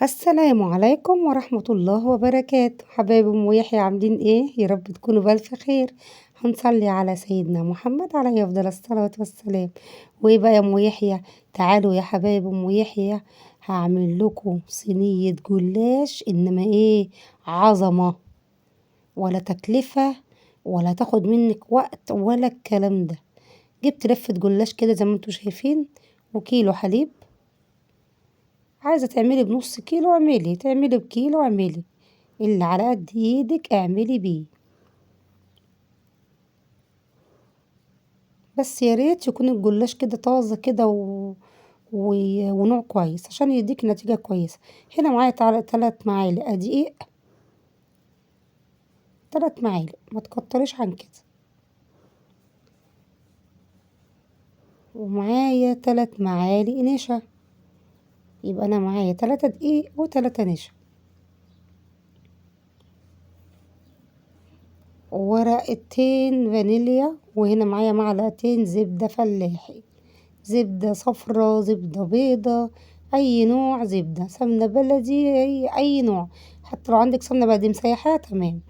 السلام عليكم ورحمة الله وبركاته. حبايب أم يحيى عاملين إيه؟ يا رب تكونوا بألف خير. هنصلي على سيدنا محمد عليه أفضل الصلاة والسلام. وإيه بقى يا أم يحيى؟ تعالوا يا حبايب أم يحيى، هعمل لكم صينية جلاش، إنما إيه عظمة، ولا تكلفة ولا تاخد منك وقت ولا الكلام ده. جبت لفة جلاش كده زي ما انتوا شايفين، وكيلو حليب. عايزة تعملي بنص كيلو اعملي، تعملي بكيلو اعملي، اللي على قد ايدك اعملي بيه، بس يا ريت يكون الجلاش كده طازة كده ونوع كويس عشان يديك نتيجة كويسة. هنا معايا 3 معالق دقيق، 3 معالق ما تكتريش عن كده، ومعايا 3 معالق نشا، يبقى انا معايا 3 دقيق و3 نشا، وورقتين فانيليا، وهنا معايا معلقتين زبدة فلاحي، زبدة صفرا، زبدة بيضة، اي نوع زبدة، سمنة بلدي، اي نوع، حتى لو عندك سمنة بلدي مسيحاها تمام.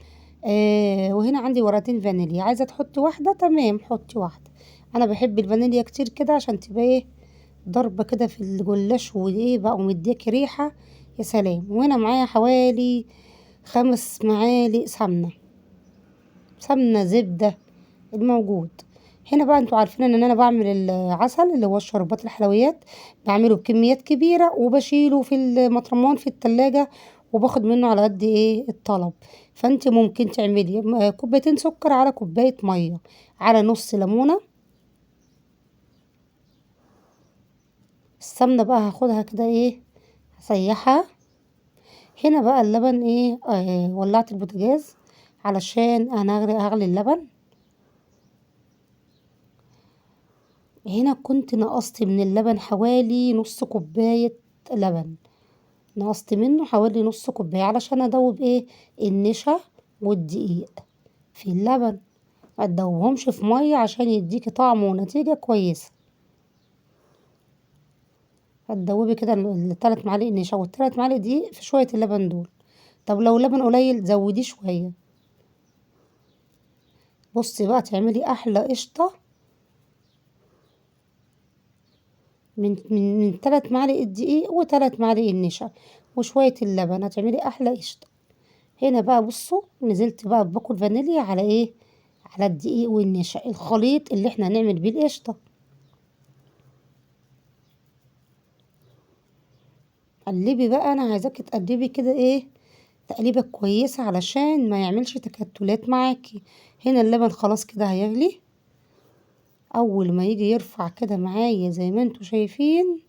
وهنا عندي ورقتين فانيليا، عايزة تحطي واحدة تمام حطي واحدة، انا بحب الفانيليا كتير كده عشان تبقى ايه ضربة كده في الجلاش وايه بقى ومديك ريحة يا سلام. وهنا معايا حوالي 5 معالق سمنة، سمنة زبدة الموجود. هنا بقى انتوا عارفين ان انا بعمل العسل اللي هو الشربات الحلويات، بعمله بكميات كبيرة وبشيله في المطرمان في التلاجة وباخد منه على قد ايه الطلب. فانت ممكن تعملي كوبايتين سكر على كوباية مية على نص ليمونة. السمنة بقى هاخدها كده ايه هسيحها. هنا بقى اللبن ايه، ولعت البوتاجاز علشان انا هغلي اللبن. هنا كنت نقصت من اللبن حوالي نص كوباية لبن، نقصت منه حوالي نص كوباية علشان ادوب ايه النشا والدقيق في اللبن، ما تدوبهمش في مية عشان يديكي طعم ونتيجة كويسة. هتدوبي كده التلات معالق نشا والتلات معالق دقيق في شوية اللبن دول. طب لو اللبن قليل زوديه شوية. بصي بقى تعملي احلى قشطة من 3 معالق الدقيق وتلات معالق النشا وشوية اللبن، هتعملي احلى قشطة. هنا بقى بصوا نزلت بقى باكل فانيليا على ايه، على الدقيق والنشا، الخليط اللي احنا هنعمل بيه القشطة. قلبي بقى، انا عايزاكي تقلبي كده ايه تقليبه كويسه علشان ما يعملش تكتلات معاكي. هنا اللبن خلاص كده هيغلي، اول ما يجي يرفع كده معايا زي ما انتوا شايفين،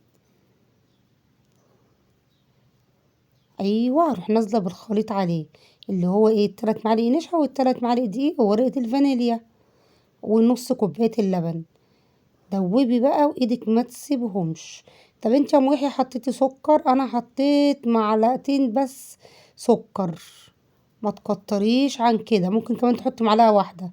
ايوه هروح نازله بالخليط عليه اللي هو ايه التلات معالق نشا والتلات معالق دقيق وورقه الفانيليا ونص كوبايه اللبن. دوبي بقى وايدك ما تسيبهمش. طب انت يا ام يحيى حطيتي سكر؟ انا حطيت معلقتين بس سكر، ما تكتريش عن كده، ممكن كمان تحطي معلقه واحده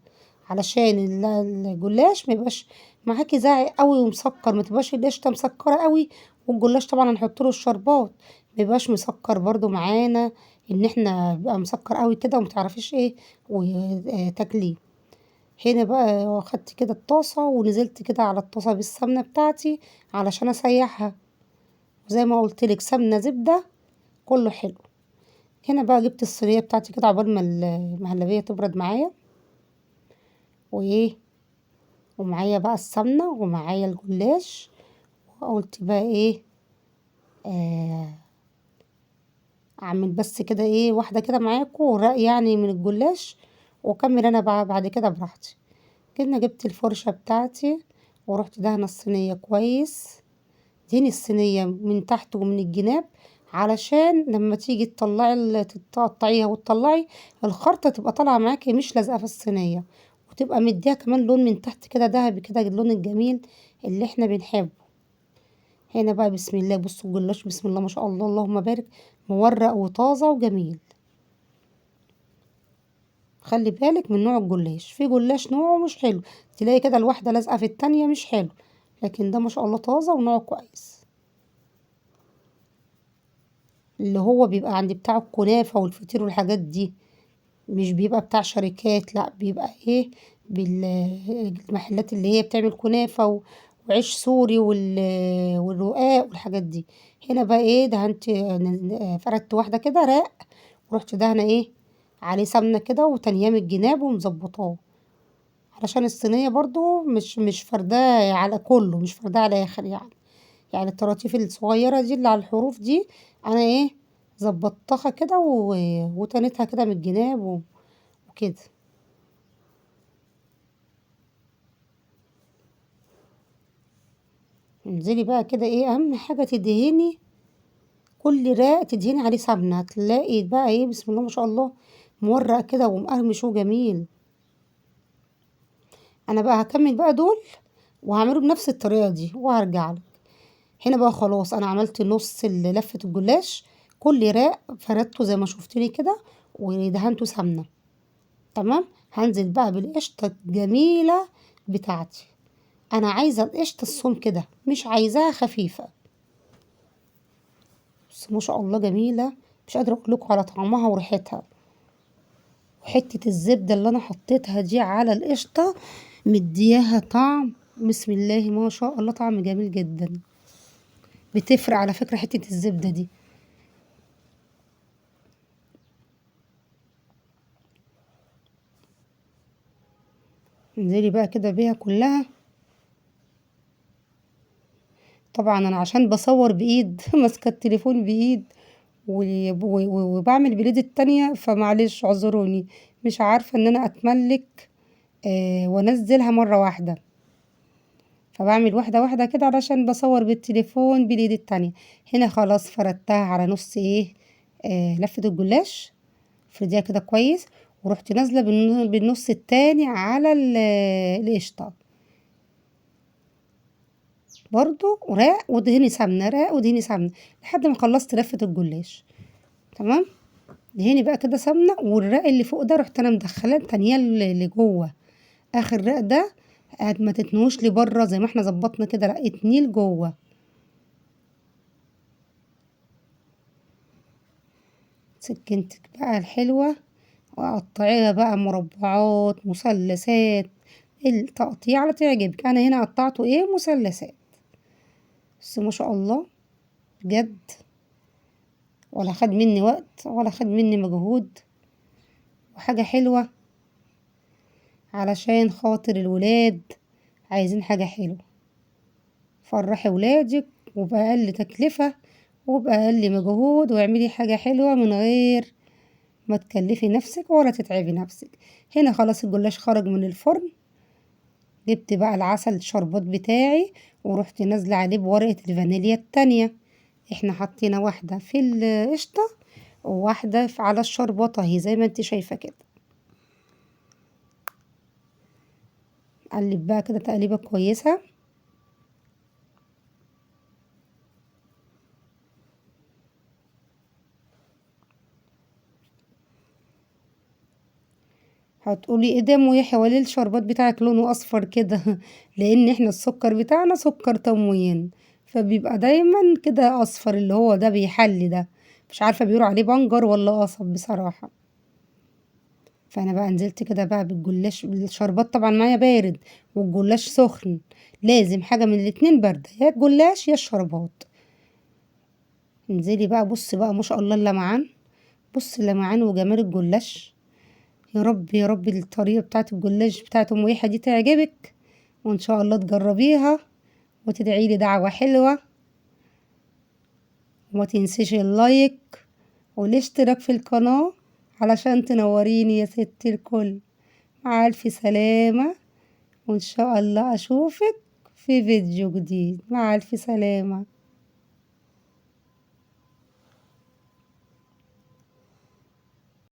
علشان الجلاش ما يبقاش معاكي زعق قوي ومسكر، ما تبقاش القشطه مسكره قوي، والجلاش طبعا هنحط له الشربات ما يبقاش مسكر برضو معانا، ان احنا بيبقى مسكر قوي كده وما تعرفيش ايه وتاكليه. هنا بقى خدت كده الطاسه ونزلت كده على الطاسه بالسمنه بتاعتي علشان اسيحها، زي ما قلت لك سمنه زبده كله حلو. هنا بقى جبت الصينيه بتاعتي كده عقبال ما المهلبيه تبرد معايا، وايه ومعايا بقى السمنه ومعايا الجلاش، وقلت بقى ايه، اعمل بس كده ايه واحده كده معاكم ورق من الجلاش، واكمل انا بقى بعد كده براحتي. كده جبت الفرشه بتاعتي ورحت دهنه الصينيه كويس، دهني الصينيه من تحت ومن الجناب علشان لما تيجي تقطعيها وتطلعي الخرطه تبقى طالعه معاكي مش لازقه في الصينيه، وتبقى مديها كمان لون من تحت كده ذهبي كده، اللون الجميل اللي احنا بنحبه. هنا بقى بسم الله، بصوا الجلاش بسم الله ما شاء الله اللهم بارك، مورق وطازه وجميل. خلي بالك من نوع الجلاش، في جلاش نوعه مش حلو تلاقي كده الواحده لازقه في التانية مش حلو، لكن ده ما شاء الله طازه ونوعه كويس. اللي هو بيبقى عند بتاع الكنافة والفطير والحاجات دي، مش بيبقى بتاع شركات، لا بيبقى ايه بالمحلات اللي هي بتعمل كنافة وعيش سوري والرقاق والحاجات دي. هنا بقى ايه دهنت، فردت واحدة كده راق، ورحت دهنه ايه عليه سمنة كده وتنياه من الجناب ومظبطاه، علشان الصينية برضو مش فرداه على كله، مش فرداه على الاخر يعني. يعني الطراطيف الصغيرة دي اللي على الحروف دي انا ايه ظبطتها كده وتنيتها كده من الجناب وكده. انزلي بقى كده ايه، اهم حاجة تدهني كل راق تدهني عليه سمنة، هتلاقي بقى ايه بسم الله ما شاء الله مورق كده ومقرمش وجميل. انا بقى هكمل بقى دول وهعمله بنفس الطريقة دي وهرجع لك. هنا بقى خلاص انا عملت نص لفة الجلاش، كل راق فردته زي ما شفتني كده ودهنته سمنة. تمام. هنزل بقى بالقشطة الجميلة بتاعتي، انا عايزة القشطة الصوم كده، مش عايزاها خفيفة، بس ما شاء الله جميلة، مش قادرة اقول لكم على طعمها وريحتها. وحتة الزبدة اللي انا حطيتها دي على القشطة مدياها طعم بسم الله ما شاء الله، طعم جميل جدا. بتفرق على فكرة حتة الزبدة دي. انزلي بقى كده بيها كلها. طبعا انا عشان بصور بايد ماسكه التليفون بايد وبعمل بالايد التانية، فمعلش اعذروني مش عارفه ان انا اتملك وانزلها مرة واحدة، فبعمل واحدة واحدة كده علشان بصور بالتليفون بالايد التانية. هنا خلاص فردتها على نص ايه لفه الجلاش، فرديها كده كويس، ورحت نازله بالنص التاني على القشطه برضو، وراق ودهني سمنه، راق ودهني سمنه لحد ما خلصت لفه الجلاش. تمام. دهني بقى كده سمنه، والراق اللي فوق ده رحت انا مدخلاه التانية اللي جوه اخر راق ده، ما تتنوش لبره زي ما احنا ظبطنا كده، لا اتنيه لجوه. سكينتك بقى الحلوة وقطعيها بقى مربعات مثلثات، التقطيع اللي تعجبك. انا هنا قطعته ايه مثلثات، بس ما شاء الله بجد ولا خد مني وقت ولا خد مني مجهود، وحاجة حلوة علشان خاطر الولاد عايزين حاجة حلوة. فرحي ولادك وبأقل تكلفة وبأقل مجهود، واعملي حاجة حلوة من غير ما تكلفي نفسك ولا تتعبي نفسك. هنا خلاص الجلاش خرج من الفرن، جبت بقى العسل الشربات بتاعي ورحت نازلة عليه بورقة الفانيليا التانية. احنا حطينا واحدة في القشطة وواحدة على الشربات اهي زي ما انت شايفة كده. قلب بقى كده تقليبة كويسة. هتقولي ايه ده يا ام يحيى وليه الشربات بتاعك لونه اصفر كده؟ لان احنا السكر بتاعنا سكر تموين، فبيبقى دايما كده اصفر، اللي هو ده بيحلي ده، مش عارفه بيقولوا عليه بنجر ولا قصب بصراحة. فانا بقى نزلت كده بقى بالجلاش، الشربات طبعا معايا بارد والجلاش سخن، لازم حاجة من الاتنين باردة، يا الجلاش يا الشربات. انزلي بقى بصي بقى ما شاء الله اللمعان، بصي اللمعان وجمال الجلاش. يا رب يا رب الطريقة بتاعت الجلاش بتاعت ام يحيى دي تعجبك، وان شاء الله تجربيها وتدعي لي دعوه حلوة. وما تنسيش اللايك والاشتراك في القناة علشان تنوريني يا ست الكل. مع الف سلامه، وان شاء الله اشوفك في فيديو جديد. مع الف سلامه.